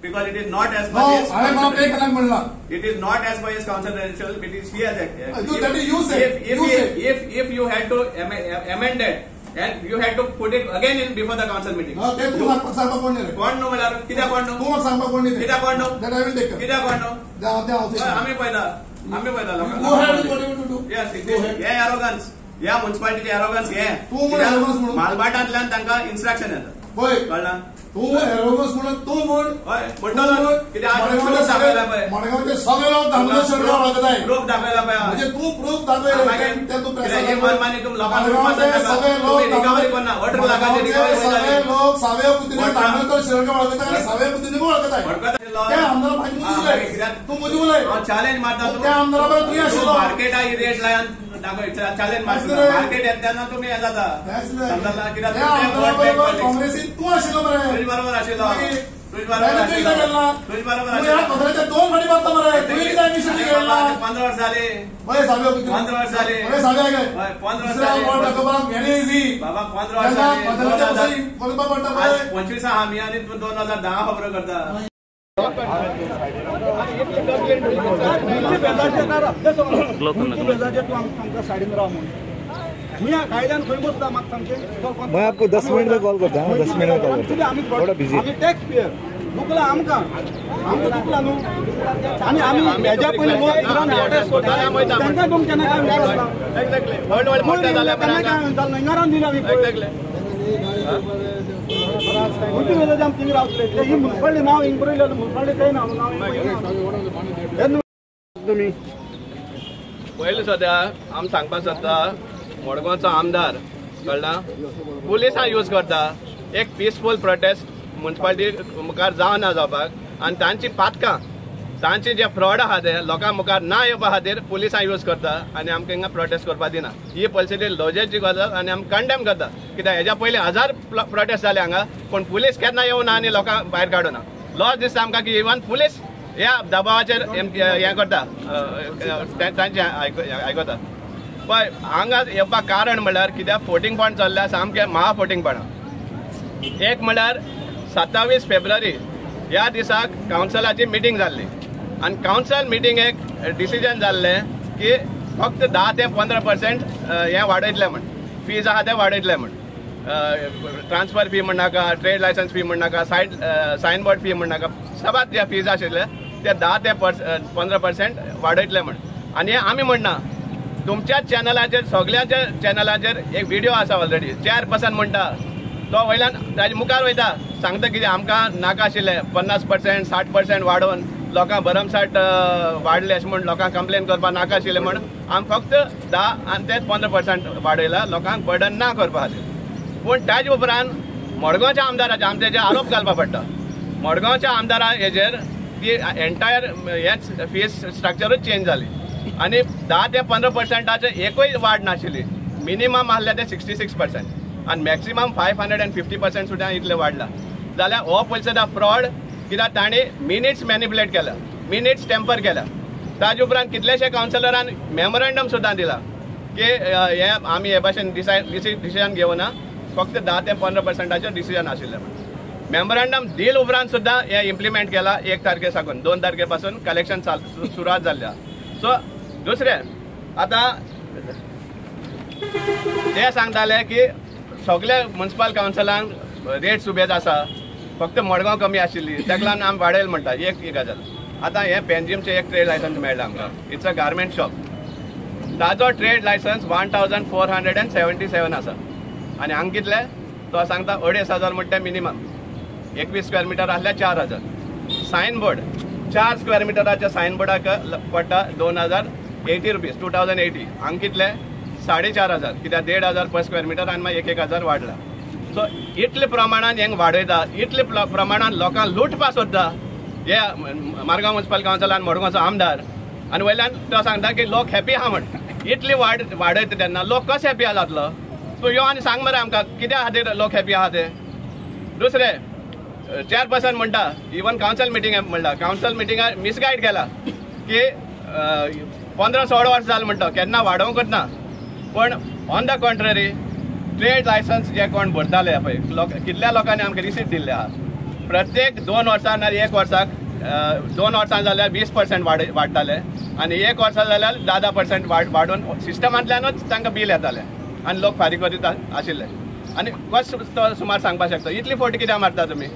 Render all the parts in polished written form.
Because it is not as per his. It is not as per his council resolution. It is he has. If you had to amend it and you had to put it again in before the council meeting. कोण न्हू म्हणल्यार कित्याक कोण न्हू? कित्याक कोण न्हू? कित्याक कोण न्हू? आमी पळयता, आमी पळयता लोकांक. Yes, हे एरोगन्स, ह्या म्युनिसिपालिटीचे एरोगन्स हे मालभाटांतल्यान तांकां इन्स्ट्रक्शन येता. कळ्ळा? तूं एरोगन्स म्हणून तूं म्हण म्हणटलो कित्याक मडगांवचे सगळे लोक दामोदर शेणकर वळखताय. प्रूफ दाखयला पळय. म्हणजे तूं प्रूफ दाखयले. सगळे लोक सावय बुद्धीने दामोदर शेणकर वळखताय आनी सावय बुद्धीने वळखताय. त्या आमदारा भायर तूं म्हजी उलय. चॅलेंज मारता त्या आमदारा बरोबर तुवें आशिल्लो. मार्केटा ही रेट लायन दाखय चॅलेंज मारता. मार्केट येता तेन्ना तुमी हें जाता. त्या आमदारा बरोबर काँग्रेसीन तूं आशिल्लो मरे. तुज बरोबर आशिल्लो. तुज बरोबर आशिल्लो. तुज बरोबर आशिल्लो. पदराचे दोन फाटी मारता मरे. तुवें कित्याक मिशन केला? 15 वर्स जाले. बरें सावय 15 वर्स जाले. बरें सावय गे. 15 वर्स जाले. बाबा 15 वर्स जाले. 25 आमी आनी तूं 2010 खबर करता. मैं आपको 10 मिनट में कॉल करता हूँ. 10 मिनट में कॉल करता हूँ. थोड़ा बिजी. टॅक्स पेयर दुखला आमकां, आमकां दुखला न्हू. आनी आमी हेज्या पयलीं लोक तांकां तुम केन्ना काय विचारला, हिंगा दिला आमी तुमी पयलीं सद्या आमी सांगपाक सोदता मडगांवचो आमदार कळ्ळा पुलिसां यूज करता एक पिसफूल प्रोटेस्ट म्युनिसिपालिटी मुखार जावना जावपाक आनी तांची पातकां तांचे जे फ्रॉड आहा ते लोकां मुखार ना येवपा खातीर पुलिसां यूज करता आनी आमकां हिंगा प्रोटेस्ट करपाक दिना. ही परिस्थिती लजेची गजाल आनी आमी कंडेम करता कित्याक हेज्या पयलीं 1000 प्रोटेस्ट जाले हांगा पूण पुलीस केन्ना येवना आनी लोकांक भायर काडूना. लॉस दिसता आमकां की इवन पुलीस ह्या दबावाचेर हें करता तांचें आयकता. पळय हांगा येवपाक कारण म्हणल्यार कित्याक फोटींग पॉयंट चल्ल्या सामकें महा फोटींग पॉयंट. एक म्हणल्यार 27 फेब्रुवारी ह्या दिसाक कावन्सिलाची मिटींग जाल्ली आनी कावन्सिल मिटींगेक डिसिजन जाल्लें की फक्त 10 ते 15% हें वाडयतलें म्हण, फीज आहा तें वाडयतलें म्हण, ट्रान्सफर फी म्हणनाका, ट्रेड लायसन्स फी म्हणनाका, सायन बोर्ड फी म्हणनाका, सबात जे फीज आशिल्ले ते 10 ते 15% वाडयतले म्हण. आनी आमी म्हणना तुमच्याच चॅनलाचेर सगळ्यांच्या चॅनलाचेर एक व्हिडिओ आसा ऑलरेडी चेअरपर्सन म्हणटा तो वयल्यान ताजे मुखार वयता सांगता कितें आमकां नाका आशिल्लें 50% 60% वाडोवन लोकांक भरमसाठ वाडले अशें म्हूण लोकांक कंप्लेन करपाक नाका आशिल्लें म्हण आमी फक्त 10 आनी ते 15% वाडयला लोकांक बर्डन ना करपा खातीर. पूण ताजे उपरांत मडगांवच्या आमदाराचे आमचे जे आरोप घालपा पडटा मडगांवच्या आमदारा हेजेर ती एंटायर हेच फीस स्ट्रक्चरूच चेंज जाली आनी 10 ते 15% एकूय वाड नाशिल्ली. मिनिमम आहले ते 66% आनी मॅक्सिमम 550% सुद्दां इतले वाडला. जाल्यार हो पयलीं सुद्दां फ्रॉड कित्याक तांणी मिनिट्स मॅनिपुलेट केल्या, मिनिट्स टेम्पर केल्या. ताजे उपरांत कितलेशे कावन्सिलरान मेमोरेंडम सुद्दां दिला की हे आमी हे भाशेन डिसिजन घेवना फक्त 10 ते 15% डिसिजन आशिल्लें. मेमोरेंडम दिल उपरांत सुद्दां हें इम्प्लिमेंट केला 1 तारखे साकून 2 तारखे पासून कलेक्शन सुरवात जाल्ली आसा. सो दुसरें आतां ते सांगताले की सगळे म्युनिसिपल कावन्सिलांक रेट सुबेज आसा फक्त मडगांव कमी आशिल्ली ताका लागून आमी वाडयल म्हणटा. एक गजाल आतां हें पेंजीमचें एक ट्रेड लायसन्स मेळ्ळां आमकां, it's a garment shop, ताजो ट्रेड लायसन्स 1477 आसा आनी हांगा कितले तो सांगता 2500 म्हणटा मिनिमम. 21 स्क्वेअर मिटर आसल्यार 4000. सायन बोर्ड 4 स्क्वेअर मिटराच्या सायन बोर्डाक पडटा 2080 रुपीज, 2080. हांगा कितले 4500 कित्याक 1500 पर स्क्वेअर मिटर आनी मागीर 1000 वाडला. सो इतले प्रमाणान हेंग वाडयता, इतले प्रमाणान लोकांक लुटपा सोदता हे मारगांव म्युनिसिपल कावन्सिल आनी मडगांवचो आमदार. आनी वयल्यान तो सांगता की लोक हॅपी आहा म्हण. इतली वाडयता तेन्ना लोक कशे हॅपी आहा जातलो? तूं यो आनी सांग मरे आमकां कित्या खातीर लोक हॅपी आहा ते. दुसरें चेअरपर्सन म्हणटा इवन कावन्सिल मिटींग म्हणटा कावन्सिल मिटिंगार मिसगायड केला की 15-16 वर्सां जालें म्हणटा केन्ना वाडोवंकच ना. पण on the contrary trade licence जे कोण भरताले पळय लोक कितल्या लोकांनी आमकां रिसीट दिल्ले आहा, प्रत्येक 2 वर्सां ना 1 वर्साक 2 वर्सां जाल्यार 20% वाडटाले आनी 1 वर्सा जाल्यार 10-10% वाडून सिस्टमांतल्यानूच तांकां बील येतालें आनी लोक फारीक करीत आशिल्ले. आनी कशें तो सुमार सांगपाक शकता इतली फोटी कित्याक मारता तुमी?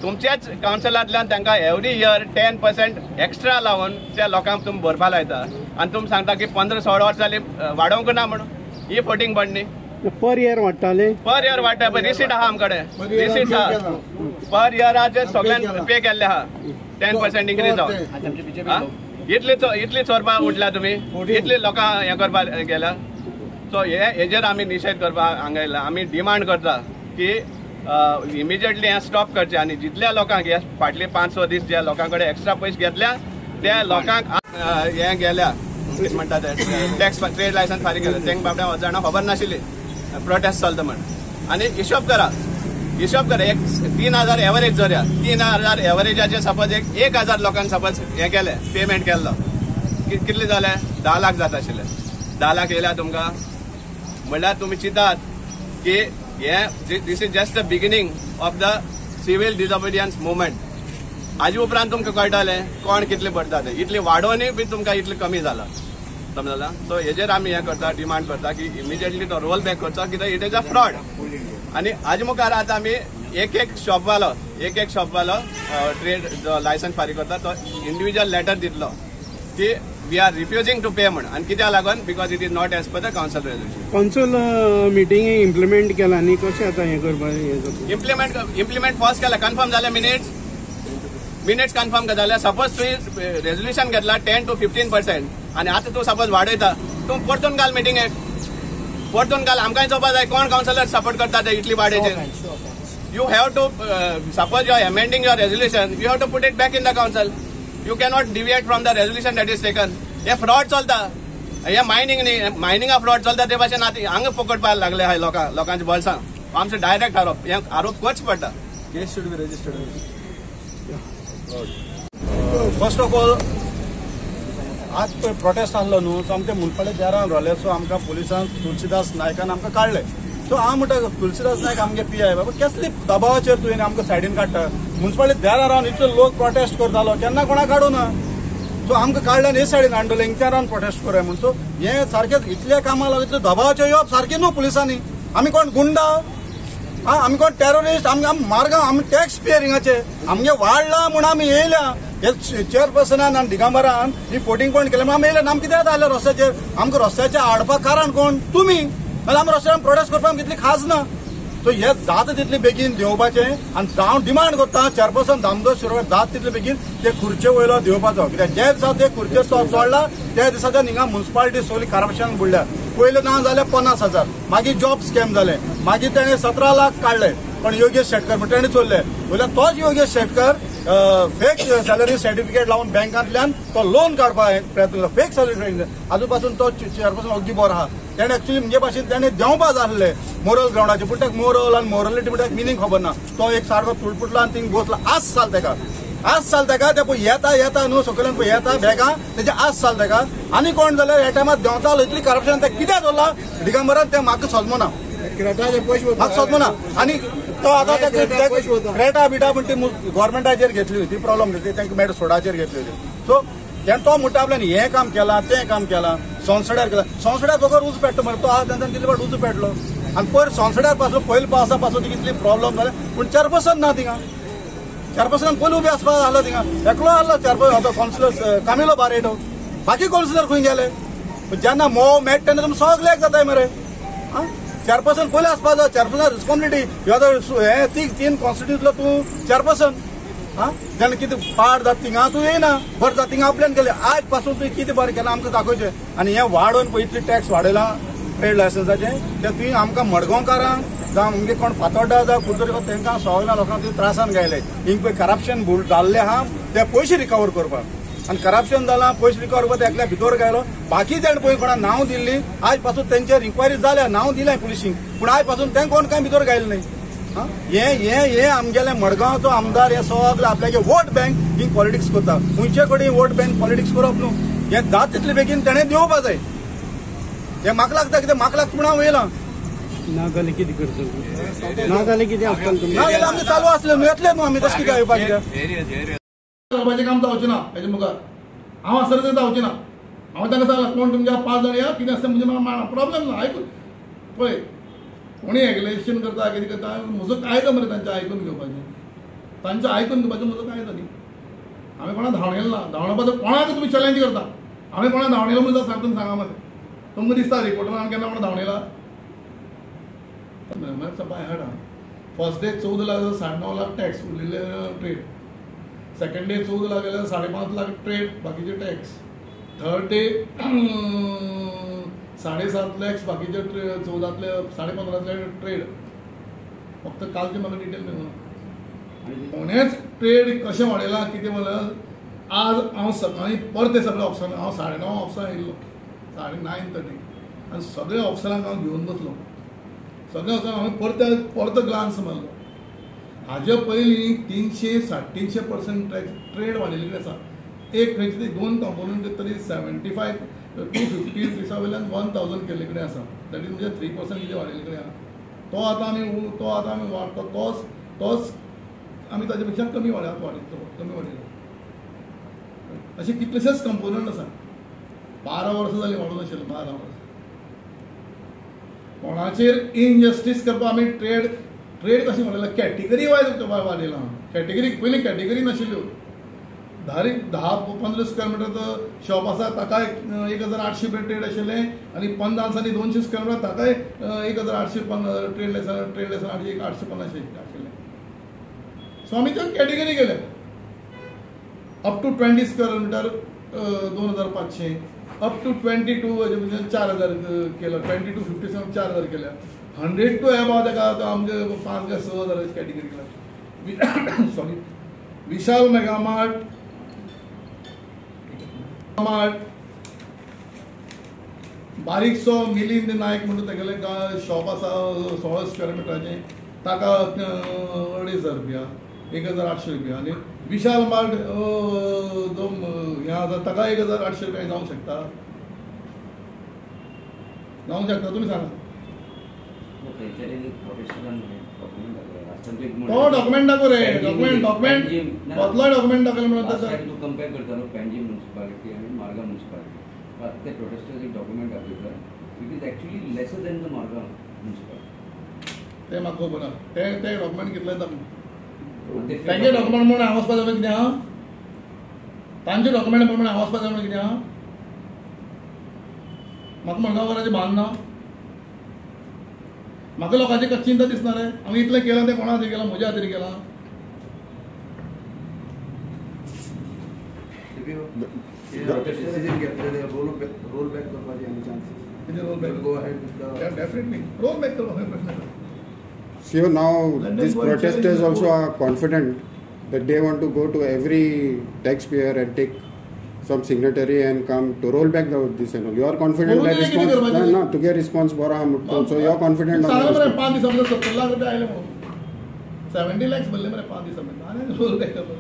तुमच्याच कावन्सिलांतल्यान तांकां एवरी इयर 10% एक्स्ट्रा लावन त्या लोकांक तुमी भरपा लायता आनी तुमी सांगता की 15-16 वर्सां जालीं वाडोवंक ना म्हणून. ही फोटींग पडली. पर इयर वाडटाले, पर इयर वाडटा. पळय रिसीट आहा आमकडे, रिसीट आहा. पर इयराचेर सगळ्यांक पे केल्ले आहा 10% इन्क्रीज जावन. इतली चोरपा उठल्या तुमी, इतली लोकांक हें करपाक गेल्या. सो हे हेजेर आमी निशेध करपाक हांगा येयला. आमी डिमांड करता की इमिजिएटली हें स्टॉप करचें आनी जितल्या लोकांक हे फाटले 5-6 दीस ज्या लोकां कडेन एक्स्ट्रा पयशे घेतल्या त्या लोकांक हें गेल्या कितें म्हणटा ते टॅक्स ट्रेड लायसन्स फारीक केलें तेंक बाबड्या जाणां खबर नाशिल्ली प्रोटेस्ट चलता म्हण. आनी हिशोब करा, हिशोब करा एक 3,000 एवरेज धरया, 3,000 एवरेजाचे सपोज 1,000 लोकांक सपोज हें केलें पेमेंट केल्लो कितले जाले 10 लाख जाता आशिल्ले. 10 लाख येयल्या तुमकां म्हणल्यार तुमी चिंतात की हे this is just the beginning of the civil disobedience movement. हाजे उपरांत तुमकां कळटलें कोण कितले भरता ते. इतले वाडोवनूय बी तुमकां इतले कमी जाला, समजला. सो हेजेर आमी हें करता, डिमांड करता की इमिजिएटली तो रोल बॅक करचो कित्याक it is a fraud. आनी हाजे मुखार आतां आमी एक एक शॉपवालो, एक एक शॉपवालो ट्रेड जो लायसन्स फारीक करता तो इंडिविज्युअल लेटर दितलो की we are refusing to pay म्हण. आनी कित्याक लागून because it is not as per the council resolution. Council meeting implement केला न्ही, कशें आतां हें करपाक? इम्प्लिमेंट फर्स्ट केला, कन्फर्म जालें, मिनिट्स कन्फर्म जाल्यार सपोज तुवें रेजोल्युशन घेतला 10 to 15% आनी आतां तूं सपोज वाडयता, तूं परतून घाल मिटिंगेक, परतून घाल. आमकांय चोवपा जाय कोण कावन्सिलर सपोर्ट करता ते इतली वाडयचे. You have to suppose you are amending your resolution, you have to put it back in the council. You cannot deviate from the resolution that is taken. हे फ्रॉड चलता, हे मायनींग न्ही, मायनिंगा fraud चलता ते भाशेन आतां हांगा पकडपाक लागले आहाय लोकांक, लोकांच्या बोल्सां. आमचो डायरेक्ट आरोप, हे आरोप करच पडटा. Case should be registered. First of all आज पळय प्रोटेस्ट आसलो न्हू, सो आमचे मुनपाडे दारान रावले. सो आमकां पुलिसान तुलसीदास नायकान आमकां काडले. सो हांव म्हणटा तुलसीदास नायक आमगे पी I बाबा कसली दबावाचेर तुवें आमकां सायडीन काडटा. मुन्सिपालिटी दारान रावन इतलो लोक प्रोटेस्ट करतालो, केन्ना कोणाक काडूं ना. सो आमकां काडल्यान हे सायडीन हाडले, हिंगच्यान रावन प्रोटेस्ट करूया म्हूण. सो हें सारकें इतल्या कामां लागून इतले दबावाचेर येवप सारकें न्हू पुलिसांनी. आमी कोण गुंडा, आमी कोण टेररिस्ट? आमी मार्गां, आमी टॅक्स पेयर हिंगाचे, आमगे वाडला म्हूण आमी येयल्या. हे चेअरपर्सनान आनी दिगंबरान ही फोटींग पॉयंट केलें म्हूण आमी येयल्या. आमी कित्याक आयल्या रस्त्याचेर? आमकां रस्त्याचेर हाडपाक कारण कोण? तुमी. नाल्यार आमी रस्त्यार प्रोटेस्ट करपाक आमकां इतली खाज ना. सो हे जाता तितले बेगीन देंवपाचें आनी हांव डिमांड करता चेअरपर्सन दामोदर शिरोडकर जाता तितले बेगीन ते खुर्चे वयलो देंवपाचो. कित्याक जे दिसा ते खुर्चेर चोडला त्या दिसा हिंगा मुन्सिपालिटी सगळी करप्शन बुडल्या. पयलें ना जालें 50,000, मागीर जॉब स्कॅम जालें, मागीर तेणें 17 लाख काडले पण योगेश शेटकर म्हण तेणें चोरले. वयल्यान तोच Yogesh Shetkar fake salary certificate लावन बँकांतल्यान तो लोन काडपाक प्रयत्न करता. फेक सॅलरी सर्टिफिकेट आजू पासून तो चेअरपर्सन अगदी बरो आहा. तेणें एक्चुअली म्हणजे भाशेन तेणें देंवपा जाय आसलें मोरल ग्रावंडाचेर, पूण ताका मोरल आनी मोरलिटी म्हणटा मिनींग खबर ना. तो एक सारको तुळपुटला आनी थिंग बसला. आज साल तेका, आज साल तेका ते पळय येता येता न्हू सकयल्यान पळय येता बॅगां तेजे आज साल तेका. आनी कोण जाल्यार ह्या टायमार देंवतालो. इतली करप्शन तें कित्याक दवरला दिगंबरान तें म्हाका समजना, म्हाका समजना. आनी तो आतां क्रेटा बिटा म्हण ती गोवोरमेंटाचेर घेतली होती, ती प्रॉब्लम घेतली तांकां मेड सोडाचेर घेतली होती. सो तेणें तो म्हणटा आपल्यान हें काम केलां तें काम केलां, संसड्यार केलां. संसड्यार बगर उजो पेट्टा मरे तो आज तेंच्यान कितले फावट उजो पेटलो. आनी पयर संसड्यार पासून पयले पावसा पासून कितली प्रॉब्लम जाले, पूण चेअरपर्सन ना थिंगा. चेअरपर्सनान पयलीं उबें आसपा आसलो थिंगा, एकलो आसलो चेअरपर्सन आतां कावन्सिलर कामिलो बारेटो, बाकी कावन्सिलर खंय गेले? जेन्ना मोव मेळटा तेन्ना तुमी सगळ्याक जाताय मरे. आं चेअरपर्सन पयलीं आसपा जाय, चेअरपर्सन रिस्पॉन्सिबिलिटी हे तीन कॉन्स्टिट्यूटलो तूं चेअरपर्सन. आं जेन्ना कितें पाड जाता थिंगा तूं येयना, बरें जाता थिंगा आपल्यान केलें. आज पासून तुवें कितें बरें केलां आमकां दाखोवचें. आनी हें वाडोवन पळय इतली टॅक्स वाडयला ट्रेड लायसन्साचें, तें तुवें आमकां मडगांवकारांक जावं आमगे कोण फातोड्डा जावं कुडतरी तांकां सगळ्या लोकांक तुवें त्रासान घायले. हिंग पळय करप्शन जाल्लें आहा ते पयशे रिकवर करपाक, आनी करप्शन जालां पयशे रिकवर करपाक एकल्या भितर घायलो. बाकी जाण पळय कोणा नांव दिल्ली आज पासून तेंचेर इन्क्वायरी जाल्या, नांव दिलें पुलिशींक, पूण आज पासून तें कोण कांय भितर घायलें न्ही. हे हे हे आमगेले मडगांवचो आमदार हे सगळे आपल्यागे वोट बँक ही पॉलिटिक्स करता. खंयचे कडेन वोट बँक पॉलिटिक्स करप न्हू. हें जाता तितले बेगीन तेणें देंवपा जाय. हें म्हाका लागता कितें म्हाका लागता म्हूण हांव येयलां. ना जाल्यार कितें करतले? ना जाल्यार कितें आसतलें? ना जाल्यार आमचें चालू आसलें न्हू, येतलें न्हू आमी, तशें कित्याक येवपाक कित्याक? करपाचें काम जावचें ना हेजे मुखार. हांव आसर तें जावचें ना. हांव तांकां सांगलां कोण तुमच्या 5 जाण या कितें आसता म्हणजे म्हाका प्रॉब्लेम ना. आयकून पळय कोणी रेगुलेशन करता कितें करता, म्हजो कायदो मरे तांचें आयकून घेवपाचें, तांचें आयकून घेवपाचें म्हजो कायदो न्ही. हांवें कोणाक धांवणेलो ना, धांवणपाचो कोणाक तुमी चॅलेंज करता. हांवें कोणाक धांवणेलो म्हणून सांगता, तुमी सांगा मरे. तुमकां दिसता रिपोर्टरान हांवें केन्ना कोणा धांवणेला? बाय हार्ट आहा. First day 14 lakh 9.5 lakh tax उरलेले ट्रेड. सेकंड डे 14 लाख जाल्यार 5.5 लाख ट्रेड बाकीचे टॅक्स. थर्ड डे 7.5 लॅक्स बाकीचे 14 15.5 ट्रेड. फक्त कालचे म्हाका डिटेल मेळना. कोणेच ट्रेड कशें वाडयलां कितें म्हणल्यार आज हांव सकाळीं परते सगळे ऑफिसरांक, हांव 9:30 ऑफिसांत येयल्लो, 9:30, आनी सगळे ऑफिसरांक हांव घेवन बसलो. सगळे ऑफिसरांक हांवें परतो ग्लान्स मारलो. हाजे पयलीं 300 350% ट्रेड वाडिल्ली आसा. एक खंयचे तरी 2 कंपोनंट तरी 75 250 रुपीसा वयल्यान 1000 केल्ले कडेन आसा. That is म्हणजे 3% कितें वाडिल्ले कडेन आसा. तो आतां आमी वाडटा तोच आमी ताजे पेक्षा कमी वाडयतलो, कमी वाडयलो. अशे कितलेशेच कंपोनंट आसा. 12 वर्सां जालीं वाडून आशिल्लें, 12 वर्सां. कोणाचेर इनजस्टीस करपाक आमी ट्रेड कशें वाडयला, कॅटेगरी वायज वाडयला. कॅटेगरी पयलीं कॅटेगरी नाशिल्ल्यो. 10-15 स्क्वेअर मिटरचो शॉप आसा ताकाय 1800 रुपया ट्रेड आशिल्लें, आनी 50 आनी 200 स्क्वेअर मिटर ताकाय 1800 ट्रेड लायसन, ट्रेड लायसन 850 आशिल्लें. सो आमी त्यो कॅटेगरी केल्या. Up to 20 square metre 2500, up to 22 म्हणजे 4000 केलं, 20 to 57 4000 केल्या, 100 टू एबाव ताका आमचे 5 काय 6 हजार कॅटेगरी केल्या. सॉरी, विशाल मेगामार्ट मार्ट बारीकसो मिलिंद नायक म्हणून तेगेलें शॉप आसा 16 स्क्वेअर मिटराचें, ताका 2500 रुपया, 1800 रुपया. आनी विशाल मार्ट जो हें आसा ताका 1800 रुपया जावंक शकता, जावंक शकता. तुमी सांगा. तो डॉक्युमेंट दाखव रे, डॉक्युमेंट डॉक्युमेंट कसलो डॉक्युमेंट दाखयलो म्हणून तूं कंपेर करतालो पणजी म्युनिसिपालिटी आनी मार्गांव म्युनिसिपालिटी. आतां ते प्रोटेस्टर्स एक डॉक्युमेंट दाखयता, it is actually lesser than the Margao municipality. तें म्हाका खबर ना, तें तें डॉक्युमेंट कितलें दाखय. तांचे डॉक्युमेंट म्हणून हांव वचपा जाय कितें आहा, तांचे डॉक्युमेंट म्हणून हांव वचपा जाय म्हणून कितें आहा. म्हाका मडगांवकाराचें भान ना, म्हाका लोकांची चिंता दिसना रे. हांवें इतलें केलां तें कोणा खातीर केलां, म्हज्या खातीर केलां. Definitely roll back करपाचो प्रश्न. So now these protesters also are confident that they want to go to every taxpayer and take some signatory and come to roll back the this and all. You are confident that response? No, no, to get response बरो आहा म्हणटा. So you are confident on the response? 5 दिसां भितर 70 लाख रुपया आयले म्हणून, 70 lakhs भरले मरे 5 दिसां भितर. आनी रोल बॅक करपाक.